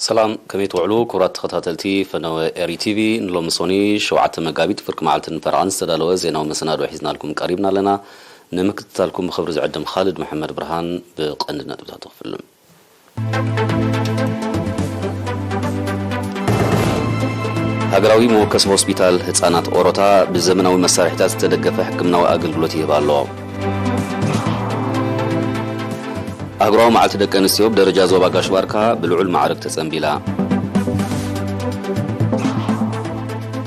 ሰላም፣ ከመይ ትውዕሉ ክቡራት ተኸታተልቲ ፈነወ ኤሪ ቲቪ? ንሎሚ ሶኒ ሸውዓተ መጋቢት ፍርቂ መዓልትን ፈረቓን ዝተዳለወ ዜናዊ መሰናድኦ ሒዝናልኩም ቀሪብና ኣለና። ንምክትታልኩም ብኽብሪ ዝዕድም ኻልድ መሓመድ ብርሃን። ብቐንዲ ነጥብታቱ ክፍልም። ሃገራዊ መወከሲ ሆስፒታል ህጻናት ኦሮታ ብዘመናዊ መሳርሒታት ዝተደገፈ ሕክምናዊ ኣገልግሎት ይህብ ኣሎ። ኣህጉራዊ መዓልቲ ደቂ ኣንስትዮ ብደረጃ ዞባ ጋሽ ባርካ ብልዑል ማዕርግ ተጸንቢላ።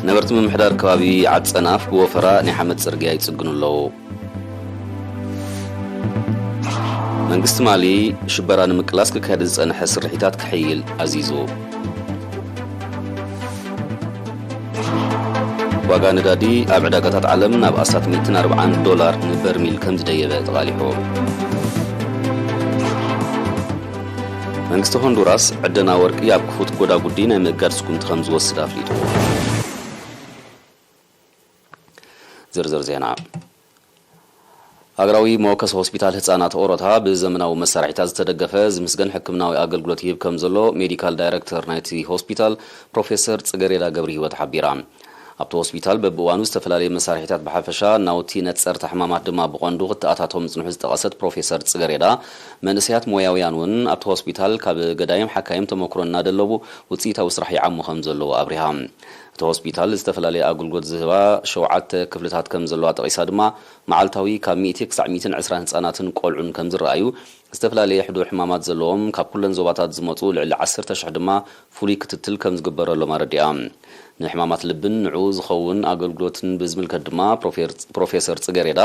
ነበርቲ ምምሕዳር ከባቢ ዓጸናፍ ብወፈራ ናይ ሓመድ ጽርግያ ይጽግኑ ኣለዉ። መንግስቲ ማሊ ሽበራ ንምቅላስ ክካየድ ዝጸንሐ ስርሒታት ክሕይል ኣዚዙ። ዋጋ ነዳዲ ኣብ ዕዳጋታት ዓለም ናብ ኣስታት ሚእትን ኣርብዓን ዶላር ንበርሚል ከም ዝደየበ ተቓሊሑ። መንግስቲ ሆንዱራስ ዕደና ወርቂ ኣብ ክፉት ጎዳጉዲ ናይ ምእጋድ ስጉምቲ ከም ዝወስድ ኣፍሊጡ። ዝርዝር ዜና። ሃገራዊ መወከሲ ሆስፒታል ህጻናት ኦሮታ ብዘመናዊ መሳርሒታት ዝተደገፈ ዝምስገን ሕክምናዊ ኣገልግሎት ይህብ ከም ዘሎ ሜዲካል ዳይረክተር ናይቲ ሆስፒታል ፕሮፌሰር ጽገሬዳ ገብረ ህይወት ሓቢራ። ኣብቲ ሆስፒታል በብእዋኑ ዝተፈላለዩ መሳርሒታት ብሓፈሻ፣ ናውቲ ነጸርቲ ሕማማት ድማ ብቐንዱ ክተኣታተው ምጽንሑ ዝጠቐሰት ፕሮፌሰር ጽገሬዳ፣ መንእሰያት ሞያውያን እውን ኣብቲ ሆስፒታል ካብ ገዳይም ሓካይም ተመክሮ እናደለቡ ውጽኢታዊ ስራሕ ይዓሙ ከም ዘለዉ ኣብሪሃ። እቲ ሆስፒታል ዝተፈላለየ ኣገልግሎት ዝህባ ሸውዓተ ክፍልታት ከም ዘለዋ ጠቒሳ ድማ፣ መዓልታዊ ካብ ሚእቲ ክሳዕ ሚእትን ዕስራን ህጻናትን ቆልዑን ከም ዝረኣዩ፣ ዝተፈላለየ ሕዱር ሕማማት ዘለዎም ካብ ኩለን ዞባታት ዝመጹ ልዕሊ ዓሰርተ ሽሕ ድማ ፍሉይ ክትትል ከም ዝግበረሎም ኣረዲኣ። ንሕማማት ልብን ንዕኡ ዝኸውን ኣገልግሎትን ብዝምልከት ድማ ፕሮፌር-፣ ፕሮፌሰር ጽገሬዳ፣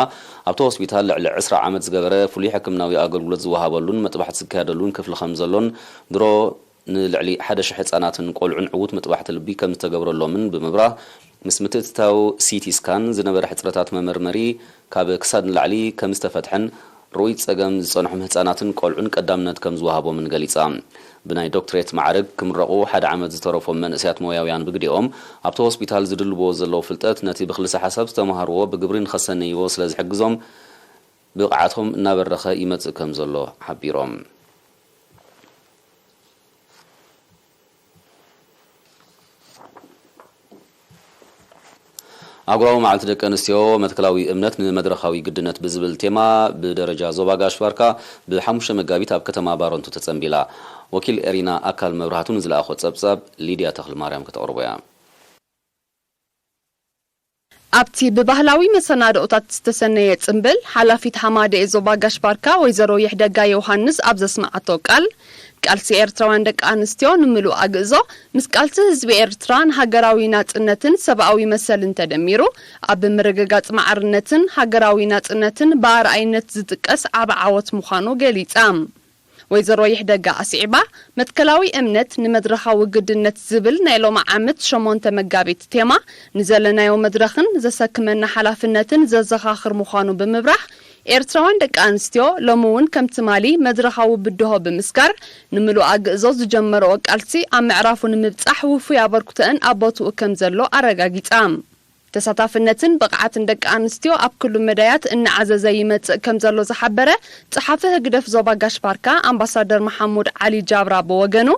ኣብቲ ሆስፒታል ልዕሊ ዕስራ ዓመት ዝገበረ ፍሉይ ሕክምናዊ ኣገልግሎት ዝወሃበሉን መጥባሕቲ ዝካየደሉን ክፍሊ ከም ዘሎን፣ ድሮ ንልዕሊ ሓደ ሽሕ ህጻናትን ቆልዑን ዕዉት መጥባሕቲ ልቢ ከም ዝተገብረሎምን ብምብራህ፣ ምስ ምትእትታው ሲቲ ስካን ዝነበረ ሕጽረታት መመርመሪ ካብ ክሳድ ንላዕሊ ከም ዝተፈትሐን ርኡይ ጸገም ዝጸንሖም ህጻናትን ቆልዑን ቀዳምነት ከም ዝወሃቦምን ገሊጻ። ብናይ ዶክትሬት ማዕርግ ክምረቑ ሓደ ዓመት ዝተረፎም መንእሰያት ሞያውያን ብግዲኦም፣ ኣብቲ ሆስፒታል ዝድልብዎ ዘለዉ ፍልጠት ነቲ ብክልሰ ሓሳብ ዝተመሃርዎ ብግብሪ ንኸሰነይዎ ስለ ዝሕግዞም፣ ብቕዓቶም እናበረኸ ይመጽእ ከም ዘሎ ሓቢሮም። ኣህጉራዊ መዓልቲ ደቂ ኣንስትዮ፣ መትከላዊ እምነት ንመድረኻዊ ግድነት ብዝብል ቴማ፣ ብደረጃ ዞባ ጋሽ ባርካ ብሓሙሽተ መጋቢት ኣብ ከተማ ባረንቱ ተጸንቢላ። ወኪል ኤሪና ኣካል መብራህቱ ንዝለኣኾ ጸብጻብ ሊድያ ተኽለማርያም ከተቕርቦ እያ። ኣብቲ ብባህላዊ መሰናድኦታት ዝተሰነየ ጽምብል፣ ሓላፊት ሃማደኤ ዞባ ጋሽ ባርካ ወይዘሮ ይሕደጋ ዮሃንስ ኣብ ዘስመዓቶ ቃል፣ ቃልሲ ኤርትራውያን ደቂ ኣንስትዮ ንምሉእ ኣግእዞ፣ ምስ ቃልሲ ህዝቢ ኤርትራ ንሃገራዊ ናጽነትን ሰብኣዊ መሰልን ተደሚሩ፣ ኣብ ምርግጋጽ ማዕርነትን ሃገራዊ ናጽነትን ብኣርኣይነት ዝጥቀስ ዓቢ ዓወት ምዃኑ ገሊጻ። ወይዘሮ ይሕደጋ ኣስዒባ፣ መትከላዊ እምነት ንመድረኻዊ ግድነት ዝብል ናይ ሎሚ ዓመት ሸሞንተ መጋቢት ቴማ፣ ንዘለናዮ መድረኽን ዘሰክመና ሓላፍነትን ዘዘኻኽር ምዃኑ ብምብራህ፣ ኤርትራውያን ደቂ ኣንስትዮ ሎሚ እውን ከምቲ ማሊ መድረኻዊ ብድሆ ብምስጋር፣ ንምሉእ ኣግእዞ ዝጀመረኦ ቃልሲ ኣብ ምዕራፉ ንምብጻሕ ውፉይ ኣበርክቶአን ኣብ ቦትኡ ከም ዘሎ ኣረጋጊጻ። ተሳታፍነትን ብቕዓትን ደቂ ኣንስትዮ ኣብ ኩሉ መዳያት እናዓዘዘ ይመጽእ ከም ዘሎ ዝሓበረ ጸሓፊ ህግደፍ ዞባ ጋሽ ባርካ ኣምባሳደር መሓሙድ ዓሊ ጃብራ ብወገኑ፣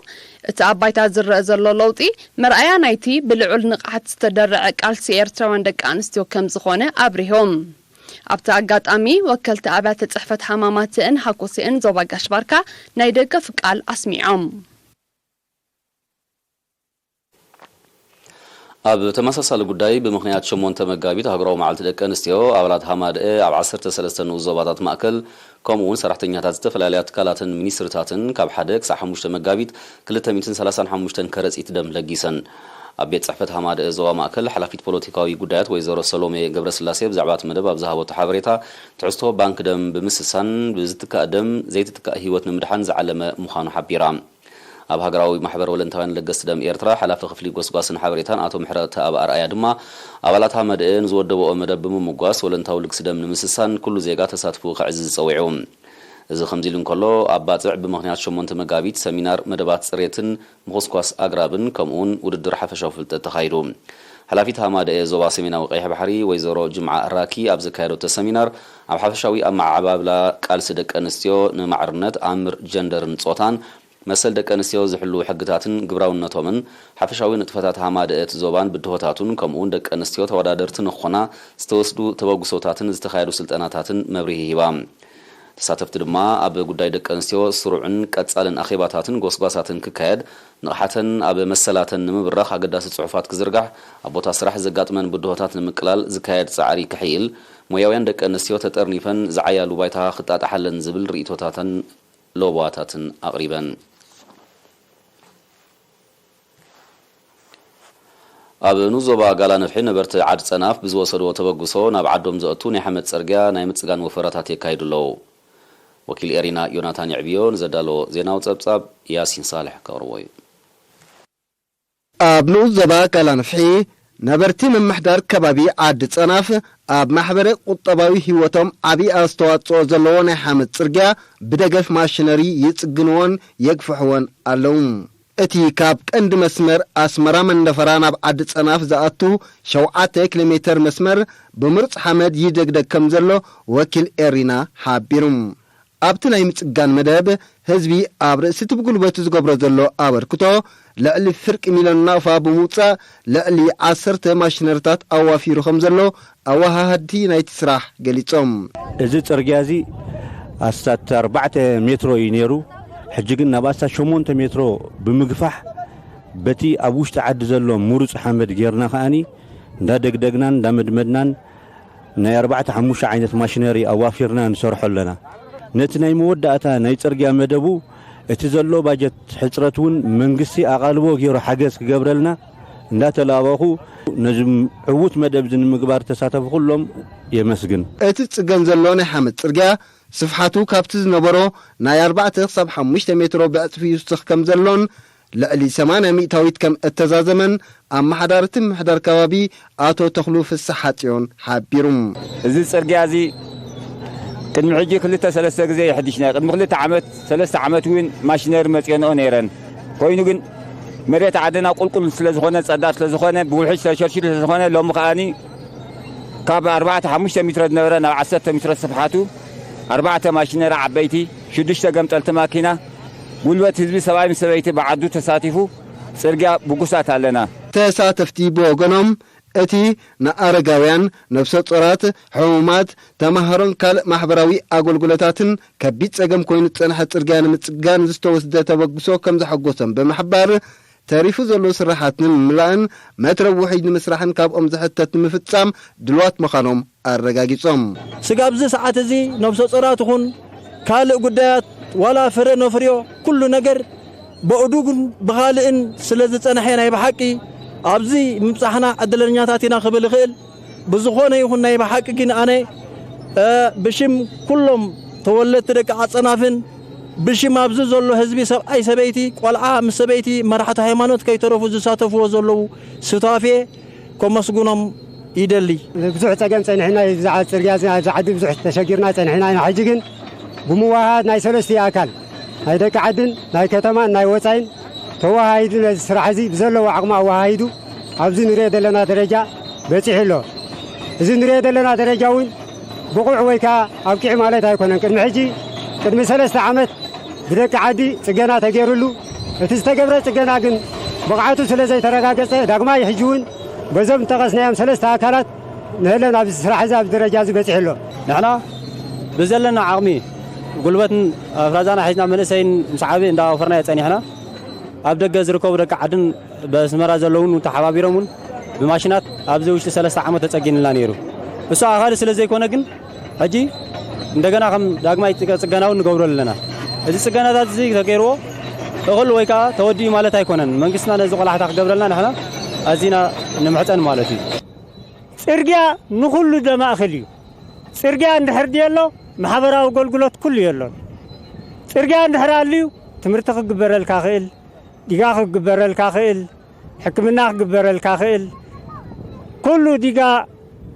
እቲ ኣብ ባይታ ዝረአ ዘሎ ለውጢ መርኣያ ናይቲ ብልዑል ንቕሓት ዝተደረዐ ቃልሲ ኤርትራውያን ደቂ ኣንስትዮ ከም ዝኾነ ኣብሪሆም። ኣብቲ ኣጋጣሚ ወከልቲ ኣብያተ ጽሕፈት ሃማማትእን ሃኮስእን ዞባ ጋሽ ባርካ ናይ ደገፍ ቃል ኣስሚዖም። ኣብ ተመሳሳሊ ጉዳይ፣ ብምኽንያት ሸሞንተ መጋቢት ሃገራዊ መዓልቲ ደቂ ኣንስትዮ፣ ኣባላት ሃማደኤ ኣብ ዓሰርተ ሰለስተ ንኡስ ዞባታት ማእከል፣ ከምኡ እውን ሰራሕተኛታት ዝተፈላለያ ትካላትን ሚኒስትሪታትን ካብ ሓደ ክሳዕ ሓሙሽተ መጋቢት ክልተ ሚእትን ሰላሳን ሓሙሽተን ከረጺት ደም ለጊሰን። ኣብ ቤት ጽሕፈት ሃማደኤ ዞባ ማእከል ሓላፊት ፖለቲካዊ ጉዳያት ወይዘሮ ሰሎሜ ገብረስላሴ ብዛዕባ እቲ መደብ ኣብ ዝሃበቶ ሓበሬታ፣ ትሕዝቶ ባንክ ደም ብምስሳን ብዝትካእ ደም ዘይትትካእ ህይወት ንምድሓን ዝዓለመ ምዃኑ ሓቢራ። ኣብ ሃገራዊ ማሕበር ወለንታውያን ለገስቲ ደም ኤርትራ ሓላፊ ክፍሊ ጎስጓስን ሓበሬታን ኣቶ ምሕረተኣብ ኣርኣያ ድማ፣ ኣባላት ሃመደኤ ንዝወደበኦ መደብ ብምምጓስ፣ ወለንታዊ ልግሲ ደም ንምስሳን ኩሉ ዜጋ ተሳትፎኡ ከዕዝዝ ጸዊዑ። እዚ ከምዚ ኢሉ እንከሎ፣ ኣብ ባጽዕ ብምኽንያት ሸሞንተ መጋቢት ሰሚናር መደባት ጽሬትን ምኹስኳስ ኣግራብን ከምኡውን ውድድር ሓፈሻዊ ፍልጠት ተኻይዱ። ሓላፊት ሃማደኤ ዞባ ሰሜናዊ ቀይሕ ባሕሪ ወይዘሮ ጅምዓ ራኪ ኣብ ዘካየደቶ ሰሚናር፣ ኣብ ሓፈሻዊ ኣመዓባብላ ቃልሲ ደቂ ኣንስትዮ ንማዕርነት ኣምር ጀንደርን ጾታን መሰል ደቂ ኣንስትዮ ዝሕልዉ ሕግታትን ግብራውነቶምን፣ ሓፈሻዊ ንጥፈታት ሃማደኤ እቲ ዞባን ብድሆታቱን፣ ከምኡውን ደቂ ኣንስትዮ ተወዳደርቲ ንክኾና ዝተወስዱ ተበግሶታትን ዝተኻየዱ ስልጠናታትን መብርሂ ሂባ። ተሳተፍቲ ድማ ኣብ ጉዳይ ደቂ ኣንስትዮ ስሩዕን ቀጻልን ኣኼባታትን ጎስጓሳትን ክካየድ፣ ንቕሓተን ኣብ መሰላተን ንምብራኽ ኣገዳሲ ጽሑፋት ክዝርጋሕ፣ ኣብ ቦታ ስራሕ ዘጋጥመን ብድሆታት ንምቅላል ዝካየድ ጻዕሪ ክሕይል፣ ሞያውያን ደቂ ኣንስትዮ ተጠርኒፈን ዝዓያሉ ባይታ ክጣጣሓለን ዝብል ርእይቶታትን ለበዋታትን ኣቕሪበን። ኣብ ንኡስ ዞባ ጋላ ነፍሒ ነበርቲ ዓድ ጸናፍ ብዝወሰድዎ ተበግሶ ናብ ዓዶም ዘእቱ ናይ ሓመድ ጽርግያ ናይ ምጽጋን ወፈራታት የካይዱ ኣለዉ። ወኪል ኤሪና ዮናታን የዕብዮ ንዘዳለዎ ዜናዊ ጸብጻብ ያሲን ሳልሕ ከቕርቦ እዩ። ኣብ ንኡስ ዞባ ጋላ ነፍሒ ነበርቲ ምምሕዳር ከባቢ ዓዲ ጸናፍ ኣብ ማሕበረ ቁጠባዊ ህይወቶም ዓብዪ ኣስተዋጽኦ ዘለዎ ናይ ሓመድ ጽርግያ ብደገፍ ማሽነሪ ይጽግንዎን የግፍሕዎን ኣለዉ። እቲ ካብ ቀንዲ መስመር ኣስመራ መንደፈራ ናብ ዓዲ ጸናፍ ዝኣቱ ሸውዓተ ኪሎ ሜተር መስመር ብምሩጽ ሓመድ ይደግደግ ከም ዘሎ ወኪል ኤሪና ሓቢሩ። ኣብቲ ናይ ምጽጋን መደብ ህዝቢ ኣብ ርእሲ እቲ ብጉልበቱ ዝገብሮ ዘሎ ኣበርክቶ ልዕሊ ፍርቂ ሚልዮን ናቕፋ ብምውጻእ ልዕሊ ዓሰርተ ማሽነሪታት ኣዋፊሩ ከም ዘሎ ኣወሃሃድቲ ናይቲ ስራሕ ገሊጾም። እዚ ጽርግያ እዚ ኣስታት ኣርባዕተ ሜትሮ እዩ ነይሩ። ሕጂ ግን ናብ ኣስታት ሸሞንተ ሜትሮ ብምግፋሕ በቲ ኣብ ውሽጢ ዓዲ ዘሎ ምሩጽ ሓመድ ጌርና ከኣኒ እንዳደግደግናን እንዳመድመድናን ናይ ኣርባዕተ ሓሙሽተ ዓይነት ማሽነሪ ኣዋፊርና ንሰርሖ ኣለና። ነቲ ናይ መወዳእታ ናይ ጽርግያ መደቡ እቲ ዘሎ ባጀት ሕጽረት እውን መንግስቲ ኣቓልቦ ገይሩ ሓገዝ ክገብረልና እንዳተላበኹ ነዚ ዕዉት መደብ እዚ ንምግባር ተሳተፉ ኩሎም የመስግን። እቲ ጽገን ዘሎ ናይ ሓመድ ጽርግያ ስፍሓቱ ካብቲ ዝነበሮ ናይ ኣርባዕተ ክሳብ ሓሙሽተ ሜትሮ ብዕጽፊ ይውስኽ ከም ዘሎን ልዕሊ ሰማንያ ሚእታዊት ከም እተዛዘመን ኣመሓዳሪ እቲ ምምሕዳር ከባቢ ኣቶ ተኽሉ ፍስሓጽዮን ሓቢሩ። እዚ ጽርግያ እዚ ቅድሚ ሕጂ ክልተ ሰለስተ ግዜ የሕዲሽና። ቅድሚ ክልተ ዓመት፣ ሰለስተ ዓመት እውን ማሽነሪ መጽዮንኦ ነይረን። ኮይኑ ግን መሬት ዓድና ቁልቁል ስለ ዝኾነ፣ ጸዳል ስለ ዝኾነ፣ ብውሕጅ ተሸርሺሩ ስለ ዝኾነ፣ ሎሚ ከኣኒ ካብ ኣርባዕተ ሓሙሽተ ሜትሮ ዝነበረ ናብ ዓሰርተ ሜትሮ ስፍሓቱ፣ ኣርባዕተ ማሽነሪ ዓበይቲ፣ ሽዱሽተ ገምጠልቲ ማኪና፣ ጉልበት ህዝቢ ሰብኣይ ምስ ሰበይቲ ብዓዱ ተሳቲፉ ጽርግያ ብጉሳት ኣለና። ተሳተፍቲ ብወገኖም፣ እቲ ንኣረጋውያን፣ ነፍሰ ጡራት፣ ሕሙማት፣ ተማሃሮን ካልእ ማሕበራዊ ኣገልግሎታትን ከቢድ ጸገም ኮይኑ ዝጸንሐ ጽርግያ ንምጽጋን ዝተወስደ ተበግሶ ከም ዘሐጎሶም ብምሕባር፣ ተሪፉ ዘሎ ስራሓት ንምምላእን መትረብ ውሕጅ ንምስራሕን ካብኦም ዝሕተት ንምፍጻም ድልዋት ምዃኖም ኣረጋጊጾም። ስጋብ እዚ ሰዓት እዚ ነብሰ ጾራት ይኹን ካልእ ጉዳያት ዋላ ፍረ ነፍርዮ ኩሉ ነገር ብእዱግን ብኻልእን ስለ ዝጸንሐ ናይ ብሓቂ ኣብዚ ምብጻሕና ዕድለኛታት ኢና ክብል እኽእል። ብዝኾነ ይኹን ናይ ብሓቂ ግን ኣነ፣ እ፣ ብሽም ኩሎም ተወለድቲ ደቂ ዓጸናፍን ብሽም ኣብዚ ዘሎ ህዝቢ ሰብኣይ ሰበይቲ ቆልዓ ምስ ሰበይቲ መራሕቲ ሃይማኖት ከይተረፉ ዝሳተፍዎ ዘለዉ ሱታፌ ከመስግኖም ይደሊ። ብዙሕ ጸገም ጸኒሕና እዩ። ብዛዕባ ጽርግያ ኣብዚ ዓዲ ብዙሕ ተሸጊርና ጸኒሕና ኢና። ሕጂ ግን ብምውህሃድ ናይ ሰለስቲኡ ኣካል ናይ ደቂ ዓድን ናይ ከተማን ናይ ወጻኢን ተወሃሂዱ ነዚ ስራሕ እዚ ብዘለዎ ዓቕሙ ኣወሃሂዱ ኣብዚ ንሪኦ ዘለና ደረጃ በጺሑ ኣሎ። እዚ ንሪኦ ዘለና ደረጃ እውን ብቑዕ ወይ ከኣ ኣብቂዑ ማለት ኣይኮነን። ቅድሚ ሕጂ ቅድሚ ሰለስተ ዓመት ብደቂ ዓዲ ጽገና ተገይሩሉ፣ እቲ ዝተገብረ ጽገና ግን ብቕዓቱ ስለ ዘይተረጋገጸ፣ ዳግማይ ሕጂ እውን በዞም ዝጠቐስናዮም ሰለስተ ኣካላት ንህለን ኣብዚ ስራሕ እዚ ኣብዚ ደረጃ እዚ በጺሑ ኣሎ። ንሕና ብዘለና ዓቕሚ ጉልበትን ኣፍራዛና ሒዝና መንእሰይን ምስ ዓቢ እንዳወፈርናዮ ጸኒሕና። ኣብ ደገ ዝርከቡ ደቂ ዓድን በስመራ ዘለውን ተሓባቢሮም እውን ብማሽናት ኣብዚ ውሽጢ ሰለስተ ዓመት ተጸጊንልና ነይሩ። እሱ ኣኻሊ ስለ ዘይኮነ ግን ሕጂ እንደገና ከም ዳግማይ ጽገ-፣ ጽገና እውን ንገብሮ ኣለና። እዚ ጽገናታት እዚ ተገይርዎ እኹል ወይ ከኣ ተወዲኡ ማለት ኣይኮነን። መንግስትና ነዚ ቆላሕታ ክገብረልና ንሕና ኣዚና ንምሕጸን ማለት እዩ። ጽርግያ ንኹሉ ዘማእክል እዩ። ጽርግያ እንድሕር ድየሎ ማሕበራዊ ኣገልግሎት ኩሉ የሎን። ጽርግያ እንድሕር ኣልዩ ትምህርቲ ክግበረልካ ክእል፣ ዲጋ ክግበረልካ ክእል፣ ሕክምና ክግበረልካ ክእል፣ ኩሉ ዲጋ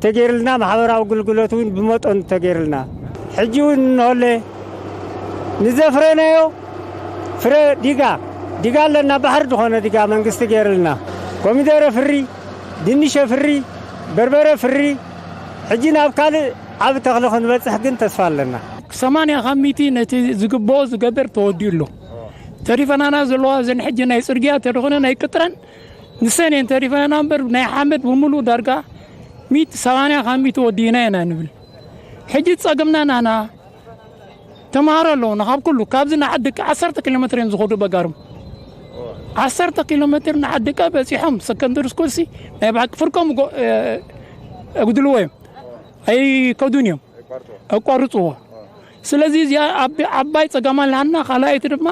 ተገይርልና፣ ማሕበራዊ ኣገልግሎት እውን ብመጠኑ ተገይርልና። ሕጂ እውን እንሆለ ንዘፍረናዮ ፍረ ዲጋ፣ ዲጋ ኣለና፣ ባሕሪ ዝኾነ ዲጋ መንግስቲ ገይርልና። ኮሚደረ ፍሪ፣ ድንሸ ፍሪ፣ በርበረ ፍሪ፣ ሕጂ ናብ ካልእ ዓቢ ተኽሊ ክንበጽሕ ግን ተስፋ ኣለና። ሰማንያ ካብ ሚእቲ ነቲ ዝግብኦ ዝገብር ተወዲኡ ኣሎ። እቲ ተሪፈናና ዘለዋ እዘን ሕጂ ናይ ጽርግያ ተደኾነ ናይ ቅጥረን ንሰን እየን ተሪፈናና እምበር ናይ ሓመድ ብምሉእ ዳርጋ ሚእቲ ሰማንያ ካብ ሚእቲ ወዲእና ኢና ንብል። ሕጂ ጸገምና ናና ተምሃሮ ኣለውና ካብ ኩሉ ካብዚ ንዓዲ ዓሰርተ ኪሎ ሜትር እዮም ዝኸዱ በጋርም ዓሰርተ ኪሎ ሜትር ንዓዲ በጺሖም ሰከንደሪ ስኩል ሲ ናይ ብሓቂ ፍርቆም ጎ- እ- እጉድልዎ እዮም ኣይከዱን እዮም ኣቋርጽዎ። ስለዚ እዚኣ ዓቢ- ዓባይ ጸገም ኣለና። ካልኣይቲ ድማ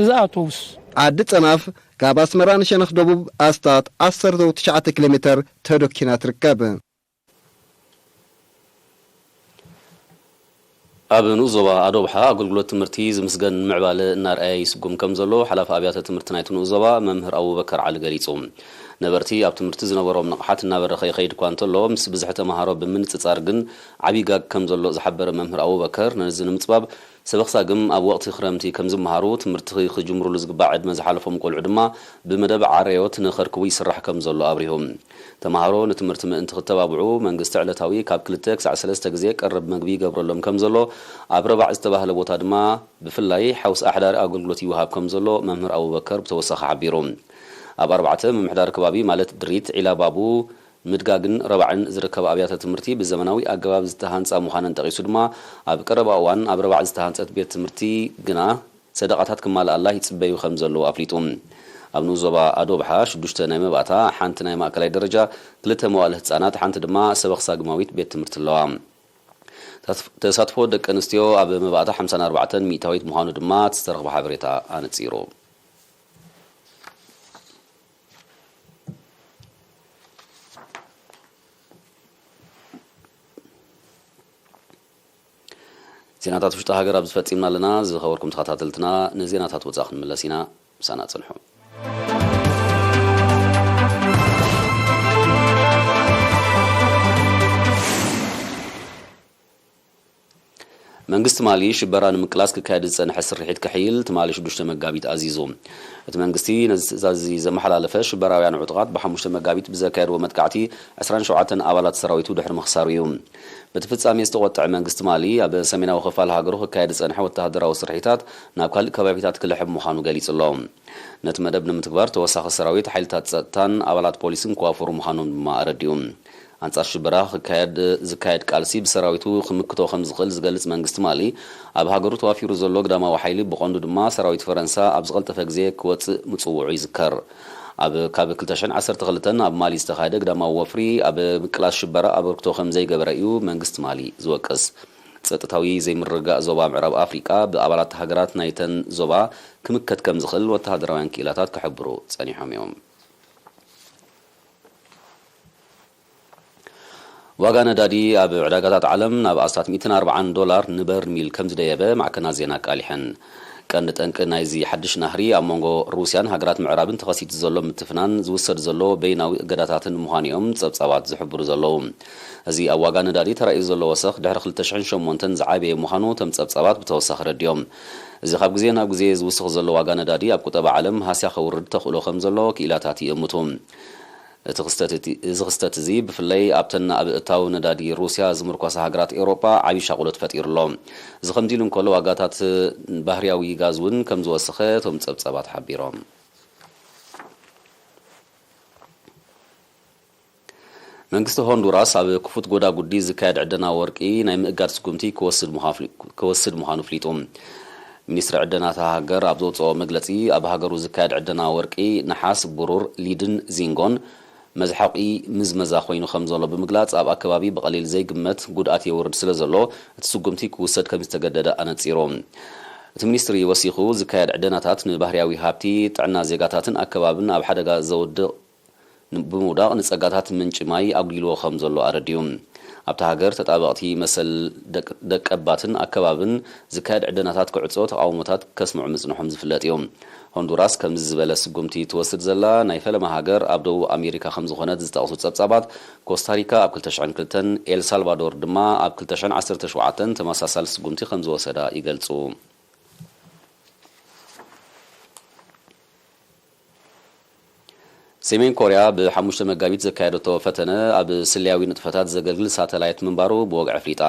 እዛ ኣውቶቡስ ዓዲ ጸናፍ ካብ ኣስመራ ንሸነኽ ደቡብ ኣስታት ዓሰርተ ትሽዓተ ኪሎ ሜተር ተደኪና ትርከብ። ኣብ ንኡስ ዞባ ኣዶብሓ ኣገልግሎት ትምህርቲ ዝምስገን ምዕባለ እናርኣየ ይስጉም ከም ዘሎ ሓላፊ ኣብያተ ትምህርቲ ናይቲ ንኡስ ዞባ መምህር ኣቡበከር ዓሊ ገሊጹ። ነበርቲ ኣብ ትምህርቲ ዝነበሮም ንቕሓት እናበረኸ ይኸይድ እኳ እንተሎ ምስ ብዝሒ ተምሃሮ ብምንጽጻር ግን ዓብዪ ጋግ ከም ዘሎ ዝሓበረ መምህር ኣቡበከር ነዚ ንምጽባብ ሰበኽሳግም ኣብ ወቕቲ ክረምቲ ከም ዝመሃሩ ትምህርቲ ክጅምሩሉ ዝግባእ ዕድመ ዝሓለፎም ቆልዑ ድማ ብመደብ ዓረዮት ንኸርክቡ ይስራሕ ከም ዘሎ ኣብሪሁ። ተምሃሮ ንትምህርቲ ምእንቲ ክተባብዑ መንግስቲ ዕለታዊ ካብ ክልተ ክሳዕ ሰለስተ ግዜ ቀረብ መግቢ ይገብረሎም ከም ዘሎ ኣብ ረባዕ ዝተባህለ ቦታ ድማ ብፍላይ ሓውስ ኣሕዳሪ ኣገልግሎት ይወሃብ ከም ዘሎ መምህር ኣቡበከር ብተወሳኺ ሓቢሩ። ኣብ ኣርባዕተ ምምሕዳር ከባቢ ማለት ድሪት፣ ዒላባቡ፣ ምድጋግን ረባዕን ዝርከባ ኣብያተ ትምህርቲ ብዘመናዊ ኣገባብ ዝተሃንፃ ምዃነን ጠቒሱ ድማ ኣብ ቀረባ እዋን ኣብ ረባዕ ዝተሃንፀት ቤት ትምህርቲ ግና ሰደቓታት ክማልኣላ ይፅበዩ ከም ዘለዉ ኣፍሊጡ። ኣብ ንኡስ ዞባ ኣዶብሓ ሽዱሽተ ናይ መባእታ፣ ሓንቲ ናይ ማእከላይ ደረጃ፣ ክልተ መዋእለ ህፃናት፣ ሓንቲ ድማ ሰበኽ ሳግማዊት ቤት ትምህርቲ ኣለዋ። ተሳትፎ ደቂ ኣንስትዮ ኣብ መባእታ ሓምሳን ኣርባዕተን ሚእታዊት ምዃኑ ድማ እቲ ዝተረኽበ ሓበሬታ ኣነፂሩ። ዜናታት ውሽጢ ሃገር ኣብዚ ፈጺምና ኣለና። ዝኸበርኩም ተኸታተልትና ንዜናታት ወጻኢ ክንምለስ ኢና። ምሳና ጽንሑ። መንግስቲ ማሊ ሽበራ ንምቅላስ ክካየድ ዝጸንሐ ስርሒት ክሕይል ትማሊ ሽዱሽተ መጋቢት ኣዚዙ። እቲ መንግስቲ ነዚ ትእዛዝ እዚ ዘመሓላለፈ ሽበራውያን ዕጡቓት ብሓሙሽተ መጋቢት ብዘካየድዎ መጥቃዕቲ ዕስራን ሸውዓተን ኣባላት ሰራዊቱ ድሕሪ ምኽሳሩ እዩ። በቲ ፍጻሜ ዝተቖጥዐ መንግስቲ ማሊ ኣብ ሰሜናዊ ክፋል ሃገሩ ክካየድ ዝጸንሐ ወተሃደራዊ ስርሒታት ናብ ካልእ ከባቢታት ክልሕብ ምዃኑ ገሊጹ ኣሎ። ነቲ መደብ ንምትግባር ተወሳኺ ሰራዊት፣ ሓይልታት ጸጥታን ኣባላት ፖሊስን ክዋፈሩ ምዃኖም ድማ ኣረዲኡ። ኣንጻር ሽበራ ክካየድ ዝካየድ ቃልሲ ብሰራዊቱ ክምክቶ ከም ዝኽእል ዝገልጽ መንግስቲ ማሊ፣ ኣብ ሃገሩ ተዋፊሩ ዘሎ ግዳማዊ ሓይሊ ብቐንዱ ድማ ሰራዊት ፈረንሳ ኣብ ዝቐልጠፈ ግዜ ክወጽእ ምጽውዑ ይዝከር። ኣብ ካብ ክልተ ሽሕን ዓሰርተ ክልተን ኣብ ማሊ ዝተኻየደ ግዳማዊ ወፍሪ ኣብ ምቅላስ ሽበራ ኣበርክቶ ከም ዘይገበረ እዩ መንግስቲ ማሊ ዝወቅስ። ጸጥታዊ ዘይምርግጋእ ዞባ ምዕራብ ኣፍሪቃ ብኣባላት ሃገራት ናይተን ዞባ ክምከት ከም ዝኽእል ወተሃደራውያን ክኢላታት ክሕብሩ ጸኒሖም እዮም። ዋጋ ነዳዲ ኣብ ዕዳጋታት ዓለም ናብ ኣስታት ሚእትን ኣርባዓን ዶላር ንበርሚል ከም ዝደየበ ማዕከናት ዜና ኣቃሊሐን። ቀንዲ ጠንቂ ናይዚ ሓድሽ ናህሪ ኣብ መንጎ ሩስያን ሃገራት ምዕራብን ተኸሲቱ ዘሎ ምትፍናን ዝውሰድ ዘሎ በይናዊ እገዳታትን ምዃኑ እዮም ጸብጻባት ዝሕብሩ ዘለዉ። እዚ ኣብ ዋጋ ነዳዲ ተራእዩ ዘሎ ወሰኽ ድሕሪ ክልተ ሽሕን ሸሞንተን ዝዓበየ ምዃኑ እቶም ጸብጻባት ብተወሳኺ ረዲኦም። እዚ ካብ ግዜ ናብ ግዜ ዝውስኽ ዘሎ ዋጋ ነዳዲ ኣብ ቁጠባ ዓለም ሃስያ ከውርድ ተኽእሎ ከም ዘሎ ክኢላታት ይእምቱ። እቲ ክስተት እቲ- እዚ ክስተት እዚ ብፍላይ ኣብተን ኣብ እታው ነዳዲ ሩስያ ዝምርኮሳ ሃገራት ኤውሮጳ ዓቢ ሻቕሎት ፈጢሩ ኣሎ። እዚ ከምዚ ኢሉ እንከሎ ዋጋታት ባህርያዊ ጋዝ እውን ከም ዝወሰኸ እቶም ጸብጻባት ሓቢሮም። መንግስቲ ሆንዱራስ ኣብ ክፉት ጎዳጉዲ ዝካየድ ዕደና ወርቂ ናይ ምእጋድ ስጉምቲ ክወስድ ምዃ- ክወስድ ምዃኑ ኣፍሊጡ። ሚኒስትሪ ዕደና እታ ሃገር ኣብ ዘውፅኦ መግለፂ ኣብ ሃገሩ ዝካየድ ዕደና ወርቂ፣ ነሓስ፣ ብሩር፣ ሊድን ዚንጎን መዝሓቂ ምዝመዛ ኮይኑ ከም ዘሎ ብምግላፅ ኣብ ኣከባቢ ብቐሊል ዘይግመት ጉድኣት የውርድ ስለ ዘሎ እቲ ስጉምቲ ክውሰድ ከም ዝተገደደ ኣነፂሩ። እቲ ሚኒስትሪ ወሲኹ ዝካየድ ዕደናታት ንባህርያዊ ሃብቲ፣ ጥዕና ዜጋታትን ኣከባብን ኣብ ሓደጋ ዘውድቕ ን- ብምውዳቕ ንጸጋታት ምንጪ ማይ ኣጉዲልዎ ከም ዘሎ ኣረዲኡ። ኣብታ ሃገር ተጣበቕቲ መሰል ደቅ- ደቀባትን ኣከባብን ዝካየድ ዕደናታት ክዕጾ ተቓውሞታት ከስምዑ ምጽንሖም ዝፍለጥ እዩ። ሆንዱራስ ከምዚ ዝበለ ስጉምቲ ትወስድ ዘላ ናይ ፈለማ ሃገር ኣብ ደቡብ ኣሜሪካ ከም ዝኾነት ዝጠቕሱ ጸብጻባት፣ ኮስታሪካ ኣብ ክልተ ሽሕን ክልተን ኤል ሳልቫዶር ድማ ኣብ ክልተ ሽሕን ዓሰርተ ሸውዓተን ተመሳሳሊ ስጉምቲ ከም ዝወሰዳ ይገልጹ። ሰሜን ኮርያ ብ5 መጋቢት ዘካየደቶ ፈተነ ኣብ ስለያዊ ንጥፈታት ዘገልግል ሳተላይት ምንባሩ ብወግዒ ኣፍሊጣ።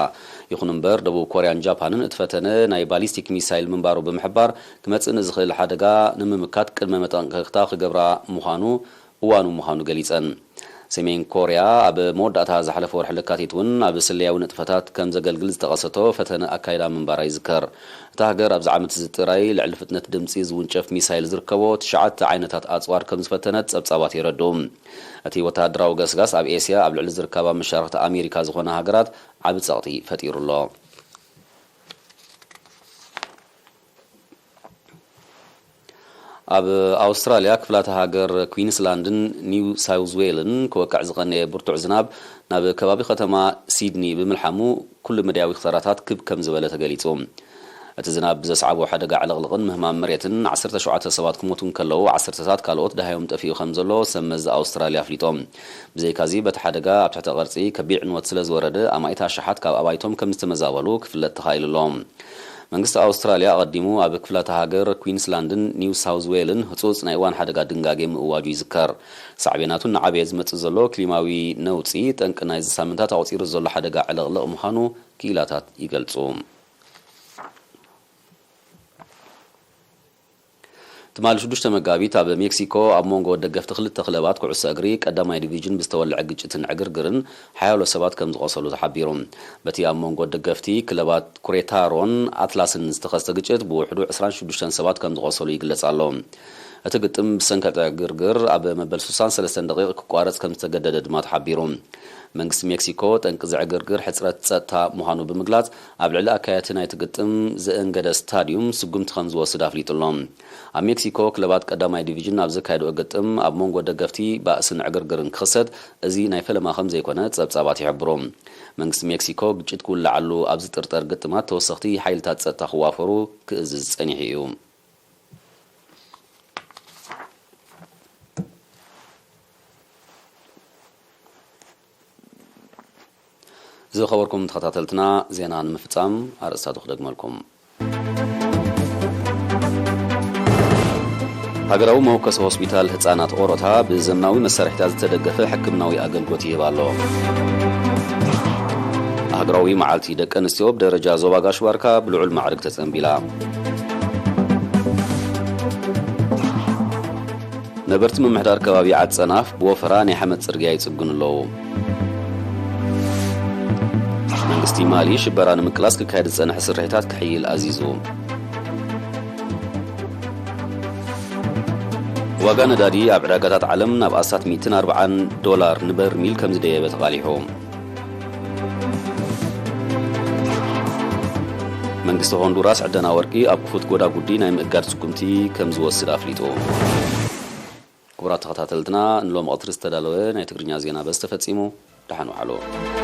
ይኹን እምበር፣ ደቡብ ኮርያን ጃፓንን እቲ ፈተነ ናይ ባሊስቲክ ሚሳይል ምንባሩ ብምሕባር፣ ክመጽእ ንዝኽእል ሓደጋ ንምምካት ቅድመ መጠንቀቕታ ክገብራ ምዃኑ፣ እዋኑ ምዃኑ ገሊጸን። ሰሜን ኮርያ ኣብ መወዳእታ ዝሓለፈ ወርሒ ለካቲት እውን ኣብ ስለያዊ ንጥፈታት ከም ዘገልግል ዝጠቐሰቶ ፈተነ ኣካይዳ ምንባራ ይዝከር። እታ ሃገር ኣብዚ ዓመት እዚ ጥራይ ልዕሊ ፍጥነት ድምጺ ዝውንጨፍ ሚሳይል ዝርከቦ ትሽዓተ ዓይነታት ኣጽዋር ከም ዝፈተነት ጸብጻባት የረድኡ። እቲ ወተሃደራዊ ገስጋስ ኣብ ኤስያ ኣብ ልዕሊ ዝርከባ መሻርኽቲ ኣሜሪካ ዝኾና ሃገራት ዓቢ ጸቕጢ ፈጢሩ ኣሎ። ኣብ ኣውስትራልያ ክፍላተ ሃገር ኩዊንስላንድን ኒው ሳውዝ ዌልን ክወቅዕ ዝቐነየ ብርቱዕ ዝናብ ናብ ከባቢ ከተማ ሲድኒ ብምልሓሙ ኩሉ መዳያዊ ክሳራታት ክብ ከም ዝበለ ተገሊጹ። እቲ ዝናብ ብዘስዓቦ ሓደጋ ዕልቕልቕን ምህማም መሬትን ዓሰርተ ሸውዓተ ሰባት ክሞቱ እንከለዉ ዓሰርተታት ካልኦት ደሃዮም ጠፊኡ ከም ዘሎ ሰብ መዚ ኣውስትራልያ ኣፍሊጦም። ብዘይካዚ በቲ ሓደጋ ኣብ ትሕተ ቅርጺ ከቢድ ዕንወት ስለ ዝወረደ ኣማኢት ኣሽሓት ካብ ኣባይቶም ከም ዝተመዛበሉ ክፍለጥ ተኻኢሉ ኣሎ። መንግስቲ ኣውስትራልያ ኣቐዲሙ ኣብ ክፍላተ ሃገር ኩዊንስላንድን ኒው ሳውዝ ዌልን ህጹጽ ናይ እዋን ሓደጋ ድንጋጌ ምእዋጁ ይዝከር። ሳዕቤናቱ እናዓበየ ዝመጽእ ዘሎ ክሊማዊ ነውጺ ጠንቂ ናይዚ ሳምንታት ኣቑጺሩ ዘሎ ሓደጋ ዕልቕልቕ ምዃኑ ክኢላታት ይገልጹ። ትማሊ ሽዱሽተ መጋቢት ኣብ ሜክሲኮ ኣብ መንጎ ደገፍቲ ክልተ ክለባት ኩዕሶ እግሪ ቀዳማይ ዲቪዥን ብዝተወልዐ ግጭትን ዕግርግርን ሓያሎ ሰባት ከም ዝቖሰሉ ተሓቢሩ። በቲ ኣብ መንጎ ደገፍቲ ክለባት ኩሬታሮን ኣትላስን ዝተኸስተ ግጭት ብውሕዱ ዕስራን ሽዱሽተን ሰባት ከም ዝቖሰሉ ይግለጽ ኣሎ። እቲ ግጥም ብሰንኪ ዕግርግር ኣብ መበል ስሳን ሰለስተን ደቂቕ ክቋረጽ ከም ዝተገደደ ድማ ተሓቢሩ። መንግስቲ ሜክሲኮ ጠንቂ ዝዕግርግር ሕጽረት ጸጥታ ምዃኑ ብምግላጽ፣ ኣብ ልዕሊ ኣካየድቲ ናይቲ ግጥም ዘእንገደ ስታድዩም ስጉምቲ ከም ዝወስድ ኣፍሊጡ ኣሎ። ኣብ ሜክሲኮ ክለባት ቀዳማይ ዲቪዥን ኣብ ዘካየድኦ ግጥም ኣብ መንጎ ደገፍቲ ባእስን ዕግርግርን ክኽሰት እዚ ናይ ፈለማ ከም ዘይኮነ ጸብጻባት ይሕብሩ። መንግስቲ ሜክሲኮ ግጭት ክውልዓሉ ኣብ ዝጥርጠር ግጥማት ተወሰኽቲ ሓይልታት ጸጥታ ክዋፈሩ ክእዝዝ ጸኒሑ እዩ። ዝኸበርኩም ተኸታተልትና፣ ዜና ንምፍጻም ኣርእስታቱ ክደግመልኩም። ሃገራዊ መወከሲ ሆስፒታል ህጻናት ኦሮታ ብዘመናዊ መሳርሒታት ዝተደገፈ ሕክምናዊ ኣገልግሎት ይህብ ኣሎ። ሃገራዊ መዓልቲ ደቂ ኣንስትዮ ብደረጃ ዞባ ጋሽ ባርካ ብልዑል ማዕርግ ተጸንቢላ። ነበርቲ ምምሕዳር ከባቢ ዓጸናፍ ብወፈራ ናይ ሓመድ ጽርግያ ይጽግኑ ኣለዉ። መንግስቲ ማሊ ሽበራ ንምቅላስ ክካየድ ዝጸንሐ ስርሒታት ክሕይል ኣዚዙ። ዋጋ ነዳዲ ኣብ ዕዳጋታት ዓለም ናብ ኣስታት ሚእትን ኣርባዓን ዶላር ንበርሚል ከም ዝደየበ ተቓሊሑ። መንግስቲ ሆንዱራስ ዕደና ወርቂ ኣብ ክፉት ጎዳጉዲ ናይ ምእጋድ ስጉምቲ ከም ዝወስድ ኣፍሊጡ። ክቡራት ተኸታተልትና፣ ንሎሚ ቀትሪ ዝተዳለወ ናይ ትግርኛ ዜና በዚ ተፈጺሙ። ደሓን ውዓሉ።